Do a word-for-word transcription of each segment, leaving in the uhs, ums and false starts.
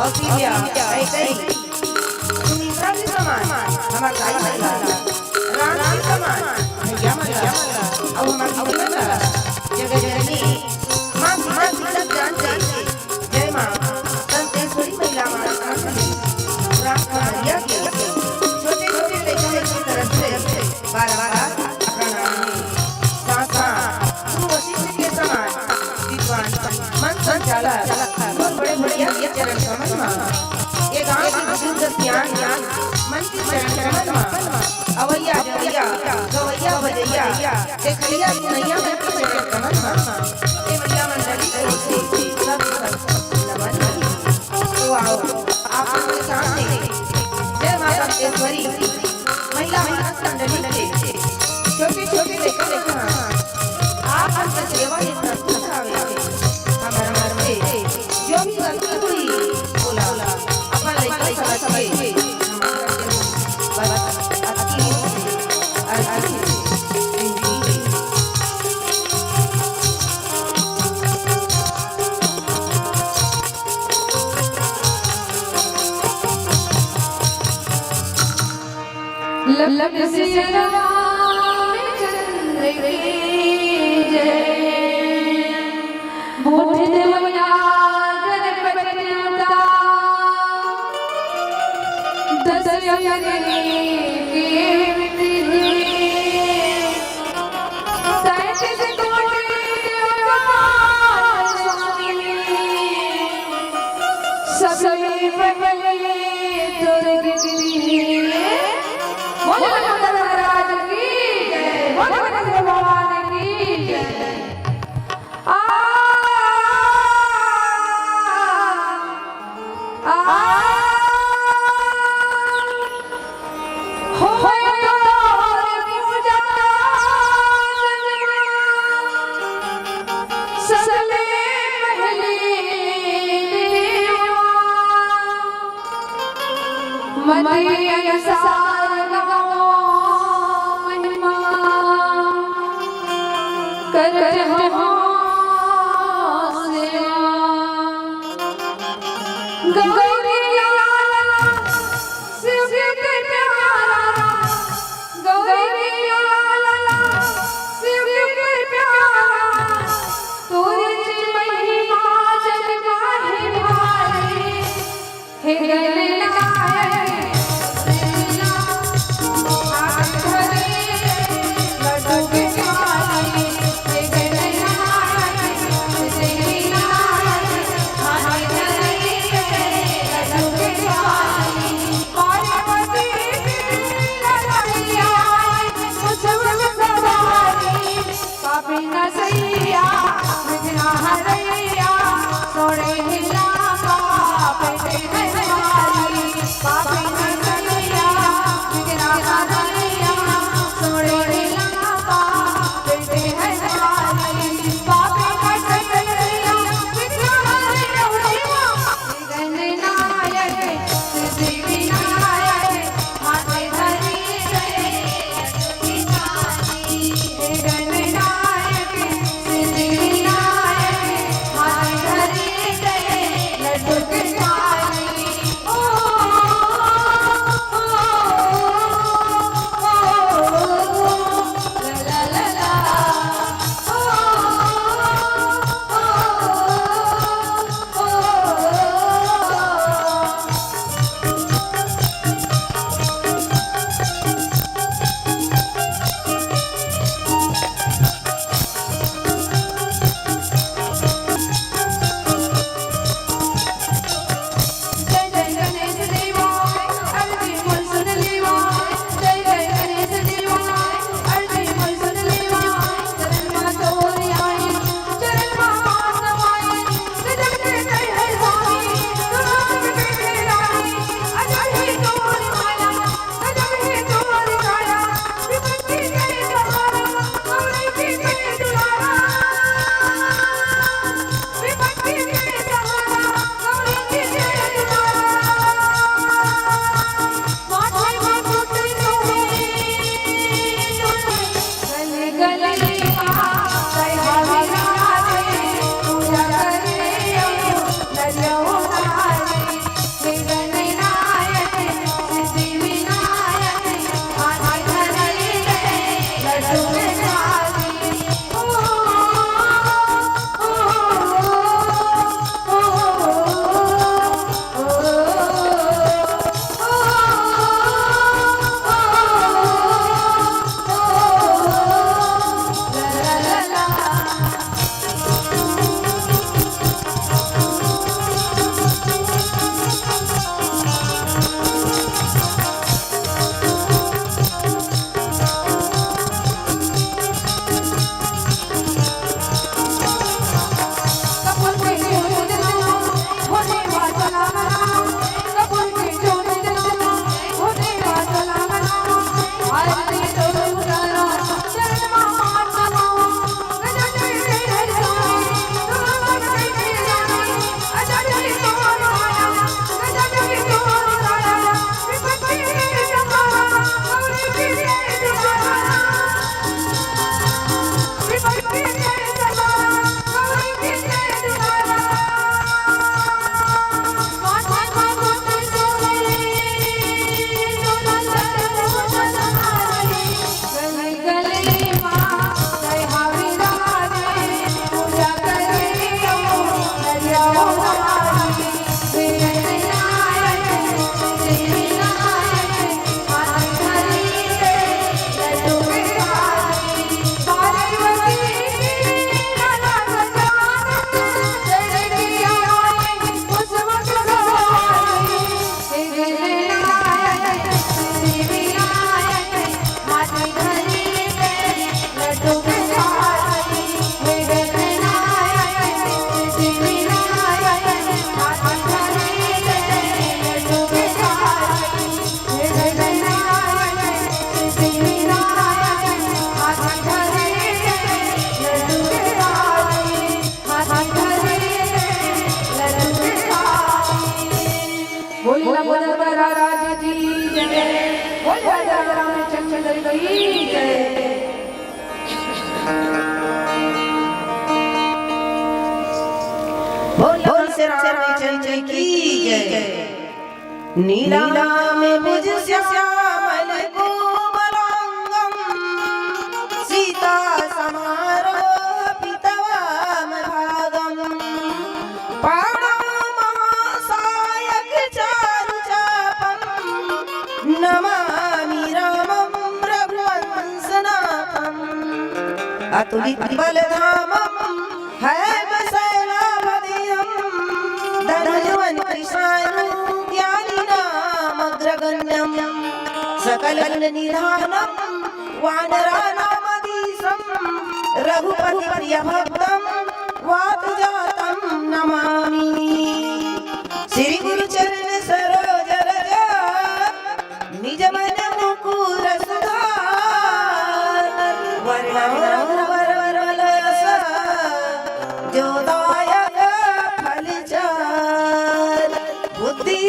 औसिल्या, कैकई, सुमित्रा के समान हमर दाई मन ला, राम के समान भैया मन ला, अउ हमर दीदी मन ला, जगत जननी माँ सीता के जग जान के, जय माँ संतेश्वरी महिला माता की, राम कन्हैया के छोटे छोटे लइका मन के तरफ से बार बार प्रणाम हे। साथ साथ गुरु वशिष्ठ के समान विद्वान मन संचालक गुरु बड़े भैया के चरण कमल मा, ये गांव के बुजुर्ग सियान मन के चरण कमल मा, अवैया जवैया गवैया बजैया देखैया सुनैया मन के चरण कमल मा, ये महिला मंडली के ओर से सब सब नमन हे। तो आओ, आप मन के सामने जय माँ संतेश्वरी महिला मानस मंडली के छोटे छोटे लइका लइका आप मन के सेवा में प्रस्तुत हवे। हमर मन से जो भी गलती होही, ओला अपन लइका समझ के बस अतकी से, अतकी से। लखन सिया रामचंद्र की जय। बूढ़ देवैया गणपति देवता, दस अंगनी के विधि। सैंतीस कोटि देवता स्वामी, सभी पहले दुर्ग की। बोल शंकर महाराज की जय, बोल गणेश भगवान की जय। आ, आ, होय तोर पूजा सबले पहले देवा। मति अनुसार गावो महिमा, करत हो सेवा। गौरी लाला शिव के प्यारा, गौरी लाला शिव के प्यारा, तोर महिमा जग माही भारी। हे गणनायक, हाथ धरे लड्डू के थाली। हे गणनायक, सिद्धिनायक, हाथ धरे लड्डू के थाली। पार्वती लड़ैया, मुझ मुझ सवारी। पापी न सैया, विघ्न हरैया, सोड़े हिला पाप के हरवारी। पापी न सैया, विघ्न हरैया, सोड़े हिला पाप के हरवारी। पापी न सैया, विघ्न हरैया, गणनायक, सिद्धि विनायक, हाथ धरी रे। हे गणनायक, सिद्धि विनायक, बोल बोल महाराज की जय। बोल राजा रामचंद्र की जय। बोल बोल श्री रामचंद्र की जय। नीलाम्बुज श्यामल कोमलांगम सीता समारोह पितवाम भागम। पाणौ महासायक चारु चापम नमामि रामम रघुवंशनाथम। अतुलित बल धामम हैम शैलाभ देहम धनुजवन कृशानु ज्ञानिनाम अग्रगण्यम। सकल गुण निधानम वानराणामधीशम रघुपति प्रिय भक्तम वातजातम नमामि। श्री गुरु चरण सरोज रज निज मन मुकुर सुधार। वर्णम रघुवर विमल यश जो दायक फल चार। बुद्धि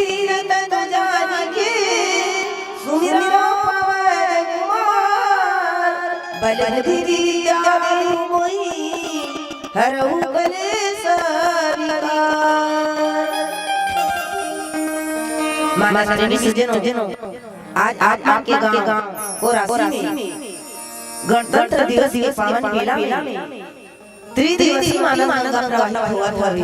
तनु जानिके सुमिरौ पवन कुमार। बल बुद्धि विद्या देहु मोहि हरहु कलेस विकार। मानस प्रेमी सज्जनों, आज आप मन के गांव कोरासी में गणतंत्र दिवस के पावन मेला में त्रिदिवसीय मानस गंगा प्रवाहित होवत हवे।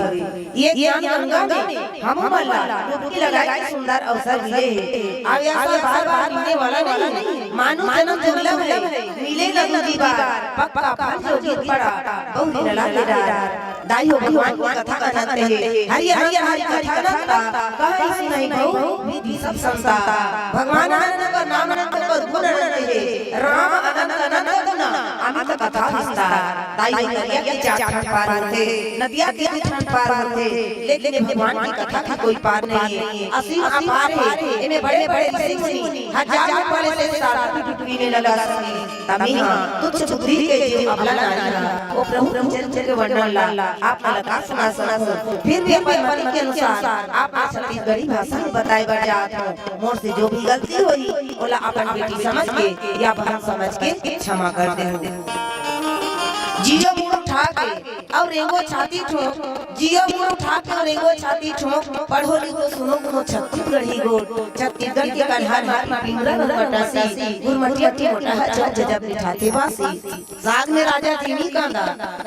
ये ज्ञान गंगा में हमू मन ला डुबकी लगाए के सुंदर अवसर मिले हे। अब यह अवसर बार-बार मिलने वाला नहीं हे। मानव जन्म दुर्लभ हे, मिले न दूजी बार, पक्का फल जो गिर पड़ा, बहुरी लला के डार। दाई हो, भगवान के कथा अनंत हे। हरि हरि हरि कथा अनंत, कहइ सुनइ बहु विधि सब संता। भगवान अनंत, ओकर नाम अनंत, ओकर गुण अनंत हे। राम अनंत अनंत गुण, अमित कथा विस्तार। दाई हो, नदिया के चार ठन पार होथे, नदिया के दू ठन पार होथे, लेकिन ये भगवान के कथा के कोई पार नहीं हे। असीम अपार हे, एमे बड़े बड़े ऋषि मुनि, हजार पड़े से साधु भी डुबकी में लगा सकही। तमी हा तुच्छ बुद्धि के जीव अबला नारी हा, वो प्रभु रामचंद्र के वर्णन ला आप मन ला का सुना सकहूं। फिर भी अपन मति के अनुसार आप मन छत्तीसगढ़ी भाषा में बताए बर जात हूं। मोर से जो भी गलती होही, ओला अपन बेटी समझ के या बहन समझ के क्षमा कर देहू। जियो मुड़ उठा के अउ रेंगो छाती ठोंक, जियो मुड़ उठा के अउ रेंगो छाती ठोंक, पढ़ो लिखो सुनो गुनो छत्तीसगढ़ी गोठ। छत्तीसगढ़ के कन्हार हा पिंपरा रंग मटासी, गुरमटिया के मोटा हा जब जब मिठाथे बासी। साग में राजा जिमी कांदा,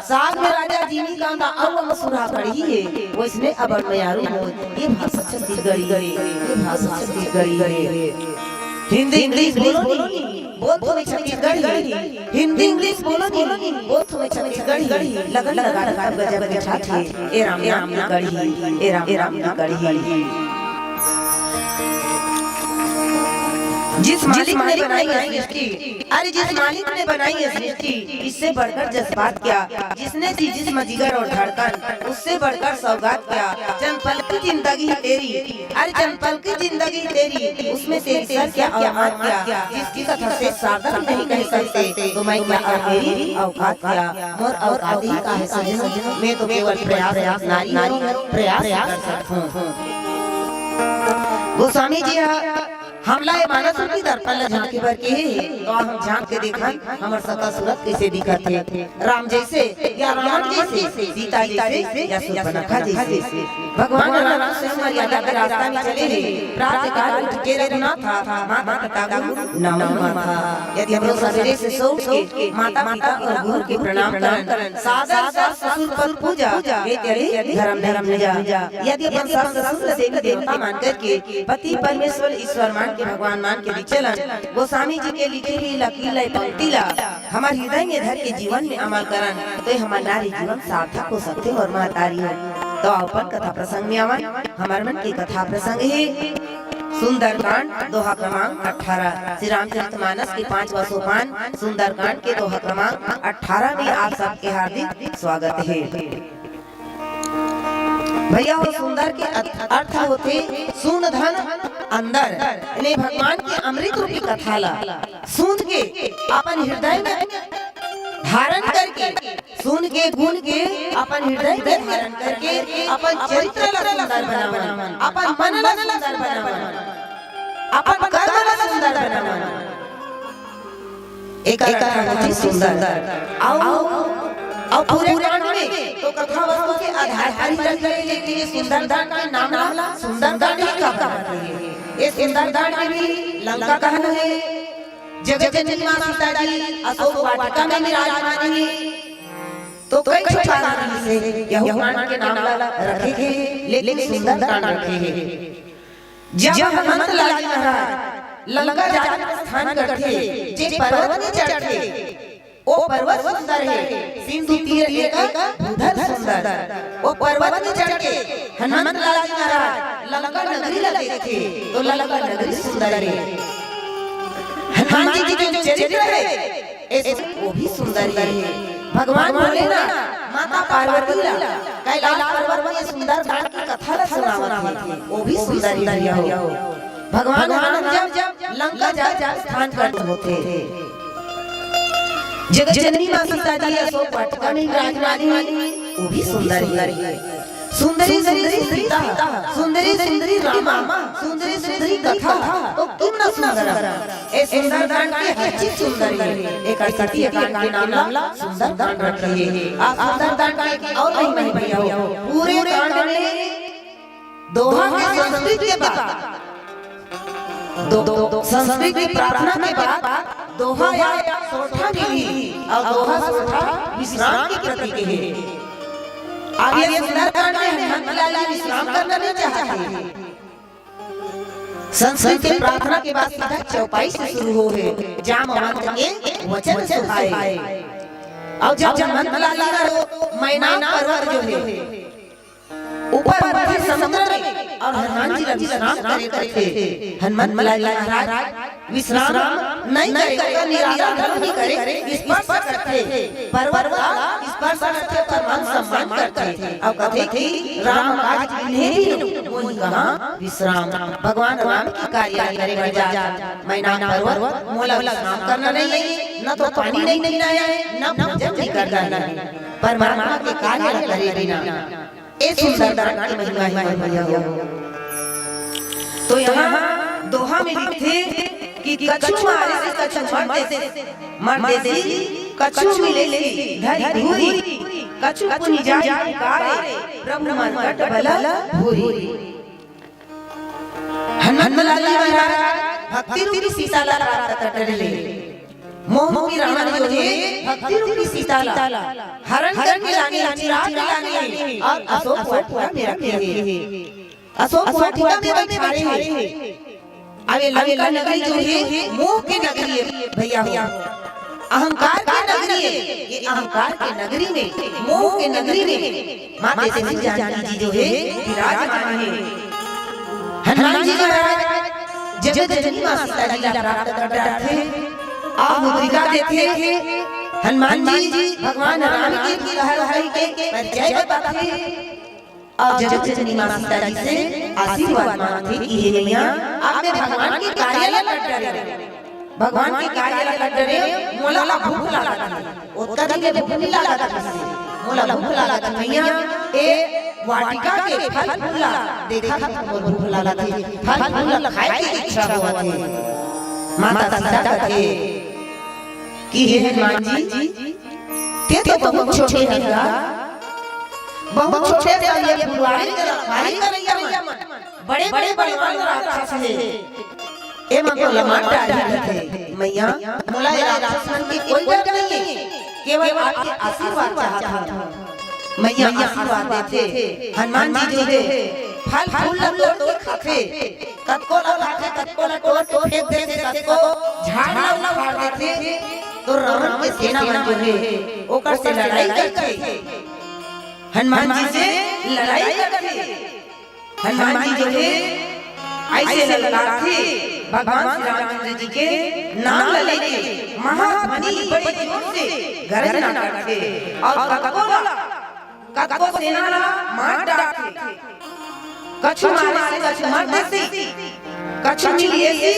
साग में राजा जिमी कांदा, अउ अमसुरहा कड़ही हे, वइसने अब्बड़ मयारू हो, ये भाषा छत्तीसगढ़ी, ये भाषा छत्तीसगढ़ी हे। हिंदी इंग्लिश बोलो नी, बोल तो मैं छत्तीसगढ़ी। हिंदी इंग्लिश बोलो नी, बोल तो मैं छत्तीसगढ़ी। लगन लगा के गजब मिठाथे, ए राम नाम की कड़ही, ए राम नाम की कड़ही। जिस मालिक ने बनाई है सृष्टि, अरे जिस मालिक ने बनाई है सृष्टि, इससे बढ़कर जज्बात क्या? जिसने दी जिस्म जिगर और धड़कन, उससे बढ़कर सौगात क्या? चंद पल की जिंदगी तेरी, अरे चंद पल की जिंदगी तेरी, उसमें तेरी सर क्या औकात क्या? जिसकी कथा से सार्थक नहीं कह सकते, तो मैं क्या और मेरी औकात क्या? मोर औकात ही का है सजनो, मैं तो केवल प्रयास नारी हूँ, प्रयास कर सकता हूँ। गोस्वामी जी हा हमला ये मानस रूपी दर्पण ला झांके बर केहे हे, तो हम झांक के देखन, हमर सता सूरत कइसे दिखत हे। राम जइसे या रावण जइसे, सीता जइसे या सूर्पनखा जइसे। भगवान राम स्वयं मर्यादा के रास्ता में चले हे। प्रातःकाल उठ के रघुनाथा, माता पिता गुरु नमो माथा। यदि हम रोज सवेरे से सो उठ के माता पिता और गुरु के प्रणाम करन, सादर सास ससुर पद पूजा, ये करे धर्म धर्म पूजा। यदि अपन सास ससुर ला देवी देवता मान करके पति परमेश्वर ईश्वर मान के, भगवान मान के भी चलन, गोस्वामी जी के लिखे हुई लकीर ला, पंक्ति ला हमर हृदय में धर के जीवन में अमल करन, तो ये हमर नारी जीवन सार्थक हो सकथे। और महतारी हो, तो अपन कथा प्रसंग में आवन। हमर मन के कथा प्रसंग हे सुंदरकांड, दोहा क्रमांक अठारह, श्री रामचरित मानस के पांचवा सोपान सुंदरकांड के दोहा क्रमांक अठारह में आप सबके हार्दिक स्वागत हे। भैया हो, सुंदर के अर्थ, अर्थ होथे सून धन अंदर, यानी भगवान के अमृत रूपी कथा ला सूंध के अपन हृदय में धारण करके सुन के, गुन के, अपन हृदय के धारण करके, अपन चरित्र ला सुंदर बनावन, अपन मन ला सुंदर बनावन, अपन कर्म ला सुंदर बनावन। एकर अर्थ होथे सुंदर। अउ, अउ पूरे कांड में तो कथा वस्तु के आधार पर ही रखे हे, लेकिन ये सुंदरकांड के नाम ला सुंदरकांड ही काबर रखे हे। ये सुंदरकांड में भी लंका दहन हे, जगत जननी माँ सीता जी अशोक वाटिका में विराजमान हे, तो कई ठो कारण से यहू कांड के नाम ला रखे हे, लेकिन सुंदरकांड रखे हे। जब हनुमंत लाल जी महाराज लंका जाके प्रस्थान करथे, जे पर्वत में चढ़थे, ओ पर्वत सुंदर हे, सिंधु तीर एक भूधर सुंदर। ओ पर्वत में चढ़ के हनुमंत लाल जी महाराज लंका नगरी ला देखथे, तो लंका नगरी सुंदर हे। हनुमान जी के जो चरित्र हे, ऐसे वो भी सुंदर हे। भगवान भोलेनाथ माता पार्वती ला कैलाश पर्वत में सुंदरकांड की कथा ला सुनावत हे, वो भी सुंदर ही हो। भगवान राम जब लंका जाके प्रस्थान करत होथे, जगत जननी माँ सीता जी अशोक वाटिका में विराजमान हे, वो भी सुंदर ही हे। सुंदरी सुंदरी सीता, सुंदरी सुंदरी रामा, सुंदरी सुंदरी कथा, तो किम न सुंदरम। ए सुंदरकांड के हर चीज सुंदर हे। एकर सेती ए कांड के नाम ला सुंदरकांड रखे हे। आ सुंदरकांड के एक और महिमा हे भैया हो, पूरे कांड में दोहा के संस्कृत के बाद, दो, दो, संस्कृत की प्रार्थना के बाद दोहा या सोरठा मिलही, अउ दोहा सोरठा विश्राम के प्रतीक हे। अब ये सुंदरकांड में हनुमंत लाल जी विश्राम करना नहीं चाहते। संस्कृत के प्रार्थना के बाद सीधा चौपाई से शुरू होहे, जामवंत के वचन सुहाए। अउ जब हनुमंत लाल जी ला वो मैना पर्वत जो हे, ऊपर ऊपर समुद्र में अउ हनुमान जी ला विश्राम करे करथे। हनुमंत लाल जी महाराज विश्राम नहीं करे, ओकर निराला धर्म नहीं करे, स्पर्श करथे, पर्वत ला स्पर्श करथे, ओकर मान सम्मान करथे। अउ कथे कि राम काज कीन्हे बिनु मोहि कहाँ विश्राम। भगवान राम के कार्य करे बर जा, मैना पर्वत मोला विश्राम करना नहीं हे, न तो पानी नहीं पीना हे, न भोजन नहीं करना हे। परमात्मा के कार्य ला करे बिना ए सुंदरकांड के महिमा हे भैया हो। तो यहाँ दोहा में लिखथे कि कछु मारे से कछु मर देसी, मर देसी, कछु मिले से धरि धूरी, कछु पुनि जाय पुकारे, प्रभु मरकट बल भूरी। हनुमंत लाल जी महाराज भक्ति रूपी सीता ला प्राप्त कर ले। मोह रूपी रावण जो हे भक्ति रूपी सीता ला हरण करके लाने, चुरा के लाने अउ अशोक वाटिका में रखे हे। अशोक वाटिका में बइठारे हे। अब ये लंका नगरी जो हे मोह के नगरी हे भैया हो, अहंकार के नगरी हे। ये अहंकार के नगरी में, मोह के नगरी में माता श्री जानकी जी जो हे विराजमान हे। हनुमान जी महाराज जगत जननी माँ सीता जी ला प्राप्त कर डारथे, अउ मुद्रिका देथे। हनुमान जी भगवान राम के दुलहा हरे के परिचय बताथे, अउ जगत जननी माँ सीता जी से आशीर्वाद मांगथे कि हे मैया, अब मैं भगवान के कार्य ला कर डारेंव, भगवान के कार्य ला कर डारेंव, मोला भूख लागत हे। ओतका दिन ले भूख नइ लागत रिहिस हे। मोला भूख लागत हे मैया, ए वाटिका के फल फूल ला देखत हंव, मोर भूख लागत हे, फल फूल ला खाए के इच्छा होवत हे। माता सीता कथे कि हे हनुमान जी, तें तो बहुत छोटे हस गा, बहुत छोटे हस, ये फुलवारी के रखवारी करइया मन बड़े बड़े बलवान राक्षस हे। एमन तो लमाट डारही कथे। मैया, मोला ए राक्षस मन के कोई डर नइ हे, केवल आपके आशीर्वाद चाहत हंव। मैया आशीर्वाद देथे। हनुमान जी जो हे फल फूल ला तोड़ के खाथे, कतको ला खाथे, कतको ला तोड़ के फेंक देथे, कतको झाड़ ला उखाड़ देथे, तो रावण के सेना मन जो हे ओकर से लड़ाई करथे, हनुमान जी से लड़ाई करथे। हनुमान जी जो हे अइसे ललकारथे, भगवान श्री रामचंद्र जी के नाम ल लेके महाध्वनि बड़े जोर से गरजना करथे अउ कतको ला, कतको सेना ला मार डारथे। कछु मारे से कछु मर देसी, कछु मिले से